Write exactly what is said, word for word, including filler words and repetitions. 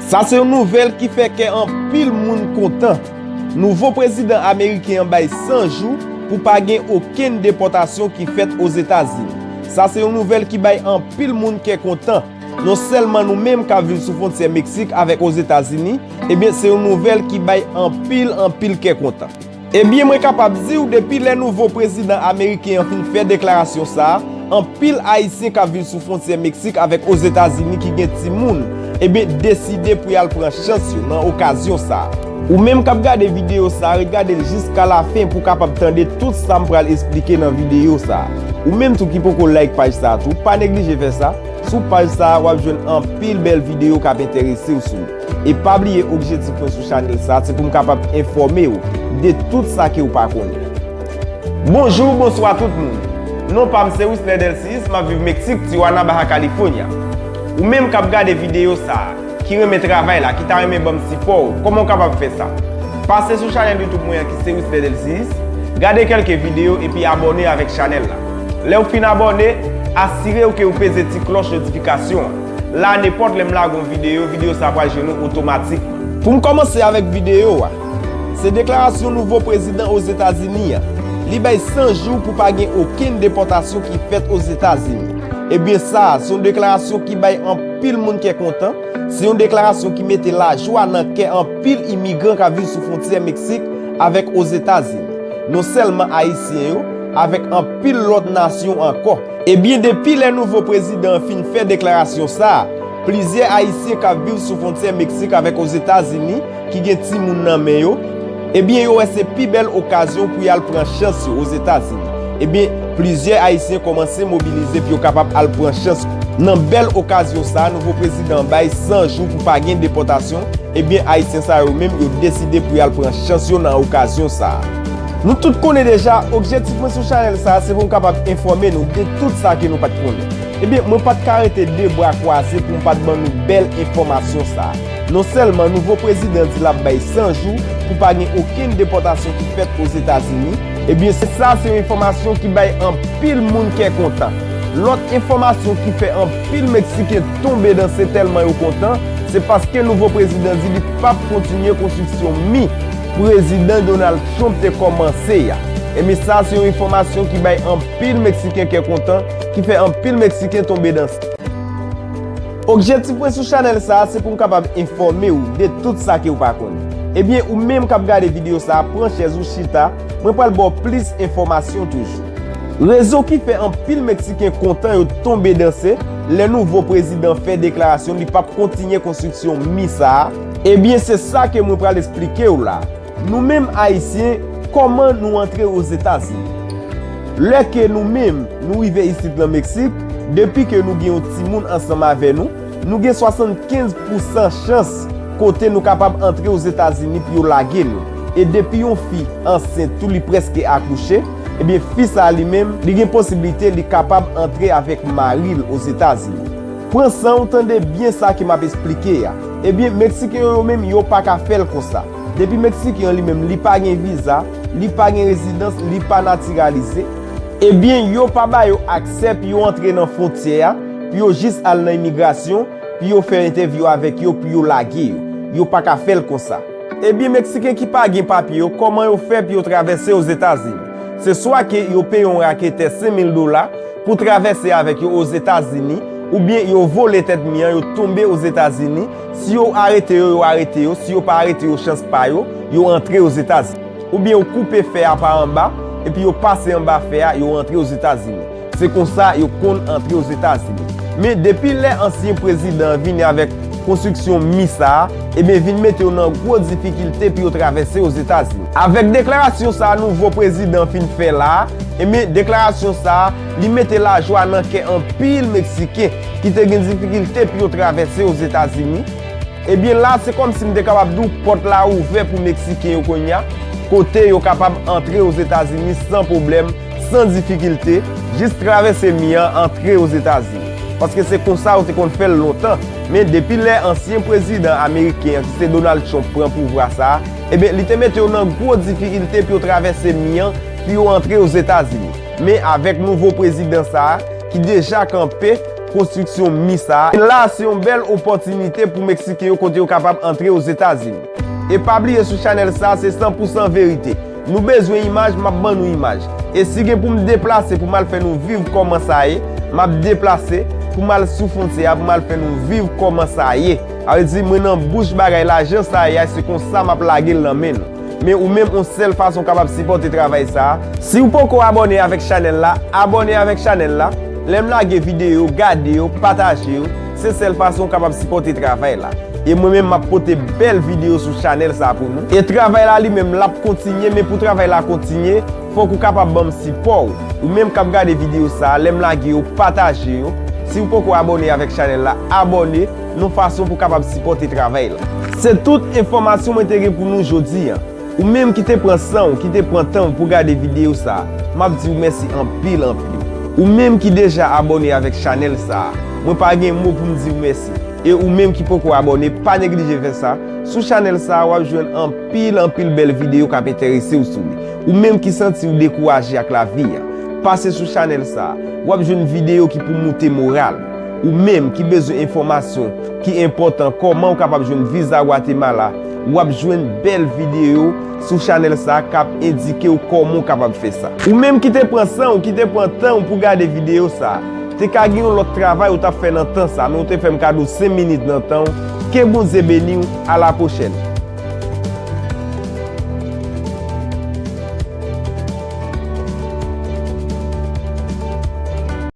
Sa se yon nouvèl ki fè kè anpil moun kontan. Nouvo prezidan ameriken an bay san jou pou pa gen okenn depòtasyon ki fèt Ozetazini. Sa se yon nouvèl ki bay anpil moun kè kontan. Non sèlman nou menm k ap viv sou fwontyè Meksik avèk Ozetazini, ebyen se yon nouvèl ki bay anpil, anpil kè kontan. Ebyen, mwen kapab di w, depi lè nouvo prezidan ameriken an fin fè deklarasyon sa a, anpil Ayisyen k ap viv sou fwontyè Meksik avèk Ozetazini ki gen timoun, ebyen, deside pou y al pran chans yo nan okazyon sa a. Ou menm k ap gade videyo sa a, ret gade l jiska lafen pou w kapab tande tout sa m pral esplike nan videyo sa a. Ou menm tou ki poko like paj sa a tou, pa neglije fè sa. Sou paj sa a, w ap jwenn anpil bèl videyo k ap enterese w sou li. E pa bliye, objektif mwen sou chanèl sa a, se pou m kapab enfòme w de tout sa ke w pa konnen. Bonjou, bonswa tout moun. Non pa m se Wisner Delcius, m ap viv Meksik, Tijuana, Baja California. Ou menm k ap gade videyo sa a, ki renmen travay la, ki ta renmen ban m sipò w, kòman w kapab fè sa? Pase sou chanèl YouTube mwen an ki se Wisner Delcius, gade kèlke videyo epi abòne avèk chanèl la. Lè w fin abòne, asire w ke w peze ti klòch notifikasyon an. La, nenpòt lè m lage yon videyo, videyo sa a pral jwenn ou otomatikman. Pou m kòmanse avèk videyo a, se deklarasyon nouvo prezidan Ozetazini an. Li bay san jou pou pa gen okenn depòtasyon ki fèt Ozetazini. Ebyen sa a, se yon deklarasyon ki bay anpil moun kè kontan. Se yon deklarasyon ki mete lajwa nan kè anpil imigran k ap viv sou fwontyè Meksik avèk Ozetazini. Non sèlman Ayisyen yo, avèk anpil lòt nasyon ankò. Ebyen, depi lè nouvo prezidan an fin fè deklarasyon sa a, plizyè Ayisyen k ap viv sou fwontyè Meksik avèk Ozetazini, ki gen timoun nan men yo, ebyen, yo wè se pi bèl okazyon pou y al pran chans yo Ozetazini. Ebyen, plizyè Ayisyen kòmanse mobilize pou yo kapab al pran chans. Nan bèl okazyon sa a, nouvo prezidan an bay san jou pou pa gen depòtasyon, ebyen, Ayisyen sa yo menm, yo deside pou y al pran chans yo nan okazyon sa a. Nou tout konnen deja, objektif mwen sou chanèl sa a, se pou m kapab enfòme nou de tout sa ke nou pa t konnen. Ebyen, mwen pa t ka rete de bra kwaze pou m pa t ban nou bèl enfòmasyon sa a. Non sèlman nouvo prezidan di l ap bay san jou pou pa gen okenn depòtasyon ki fèt Ozetazini, ebyen, se sa, se yon enfòmasyon ki bay anpil moun kè kontan. Lòt enfòmasyon ki fè anpil Meksiken tonbe danse tèlman yo kontan, se paske nouvo prezidan di li p ap kontinye konstriksyon mi prezidan Donald Trump te kòmanse a. Ebyen, sa, se yon enfòmasyon ki bay anpil Meksiken kè kontan, ki fè anpil Meksiken tonbe danse. Objektif mwen sou chanèl sa a, se pou m kapab enfòme w de tout sa ke w pa konnen. Ebyen, ou menm k ap gade videyo sa a, pran chèz ou chita, mwen pral ba w plis enfòmasyon toujou. Rezon ki fè anpil Meksiken kontan yo tonbe danse lè nouvo prezidan fè deklarasyon li p ap kontinye konstriksyon mi sa a, ebyen, se sa ke mwen pral esplike w la. Nou menm Ayisyen, kòman nou antre Ozetazini? Lè ke nou menm, nou rive isit nan Meksik, depi ke nou gen yon timoun ansanm avè nou, nou gen swasannkenz pousan chans kote nou kapab antre Ozetazini pou yo lage nou. E depi yon fi ansent tou, li prèske akouche, ebyen, fi sa a li menm, li gen posiblite li kapab antre avèk mari l Ozetazini. Pran san w, tande byen sa ke m ap esplike a. Ebyen, Meksiken yo, yo menm, yo pa ka fè l konsa. Depi Meksiken an li menm, li pa gen viza, li pa gen rezidans, li pa natiralize, ebyen, yo pa ba yo aksè pou yo antre nan fwontyè a, pou yo jis al nan imigrasyon, pou yo fè entèvyou avèk yo, pou yo lage yo. Yo pa ka fè l konsa. Ebyen, Meksiken ki pa gen papye yo, kòman yo fè pou yo travèse Ozetazini? Se swa ke yo peye yon raketè senk mil dola, pou travèse avèk yo Ozetazini, oubyen yo vole tèt mi an, yo tonbe Ozetazini. Si yo arete yo, yo arete yo. Si yo pa arete yo, chans pa yo, yo antre Ozetazini. Oubyen yo koupe fè a pa anba, epi yo pase anba fè a, yo antre Ozetazini. Se konsa yo konn antre Ozetazini. Men depi lè ansyen prezidan an vini avèk konstriksyon mi sa a, ebyen, vin mete yo nan gwo difikilte pou yo travèse Ozetazini. Avèk deklarasyon sa a nouvo prezidan an fin fè la a, ebyen, deklarasyon sa a, li mete lajwa nan kè anpil Meksiken ki te gen difikilte pou yo travèse Ozetazini. Ebyen, la, se kòmsi m te kapab di w pòt la ouvè pou Meksiken yo kounye a, kote yo kapab antre Ozetazini san pwoblèm, san difikilte, jis travèse mi an, antre Ozetazini. Paske se konsa yo te konn fè l lontan. Men depi lè ansyen prezidan ameriken an, ki se Donald Trump, pran pouvwa sa a, ebyen, li te mete yo nan gwo difikilte pou yo travèse mi an, pou yo antre Ozetazini. Men avèk nouvo prezidan sa a, ki deja kanpe, konstriksyon mi sa a. La se yon bèl opòtinite pou Meksiken yo kote yo kapab antre Ozetazini. E pa bliye sou chanèl sa a se san pou san verite. Nou bezwen imaj, m ap ban nou imaj. E si gen pou m deplase pou m al fè nou viv kòman sa ye, m ap deplase pou m al sou fwontyè a pou m al fè nou viv kòman sa ye. A vle di mwen nan bouch bagay la, jan sa ye a, se konsa m ap lage l nan men nou. Men ou menm yon sèl fason w kapab sipòte travay sa a. Si w poko abòne avèk chanèl la, abòne avèk chanèl la. Lè m lage videyo, gade yo, pataje yo. Se sèl fason w kapab sipòte travay la. E mwen menm m ap pote bèl videyo sou chanèl sa a pou nou. E travay la li menm l ap kontinye, men pou travay la kontinye, fòk ou kapab ban m sipò w. Ou menm k ap gade videyo sa a, lè m lage yo, pataje yo. Si w poko abòne avèk chanèl la, abòne, yon fason pou w kapab sipòte travay la. Se tout enfòmasyon mwen te gen pou nou jodi a. Ou menm ki te pran san w, ki te pran tan w pou gade videyo sa a, m ap di w mèsi anpil, anpil. Ou menm ki deja abòne avèk chanèl sa a, mwen pa gen mo pou m di w mèsi. E ou menm ki poko abòne, pa neglije fè sa. Sou chanèl sa a, w ap jwenn anpil, anpil bèl videyo k ap enterese w sou li. Ou menm ki santi w dekouraje ak lavi a, pase sou chanèl sa a. W ap jwenn videyo ki pou moute moral. Ou menm ki bezwen enfòmasyon ki enpòtan, kòman w kapab jwenn viza Gwatemala, w ap jwenn bèl videyo sou chanèl sa a k ap endike w kòman w kapab fè sa. Ou menm ki te pran san w, ki te pran tan w pou gade videyo sa a, te ka gen yon lòt travay ou t ap fè nan tan sa a, men w te fè m kado senk minit nan tan w. Ke Bondye beni w, a la pwochèn.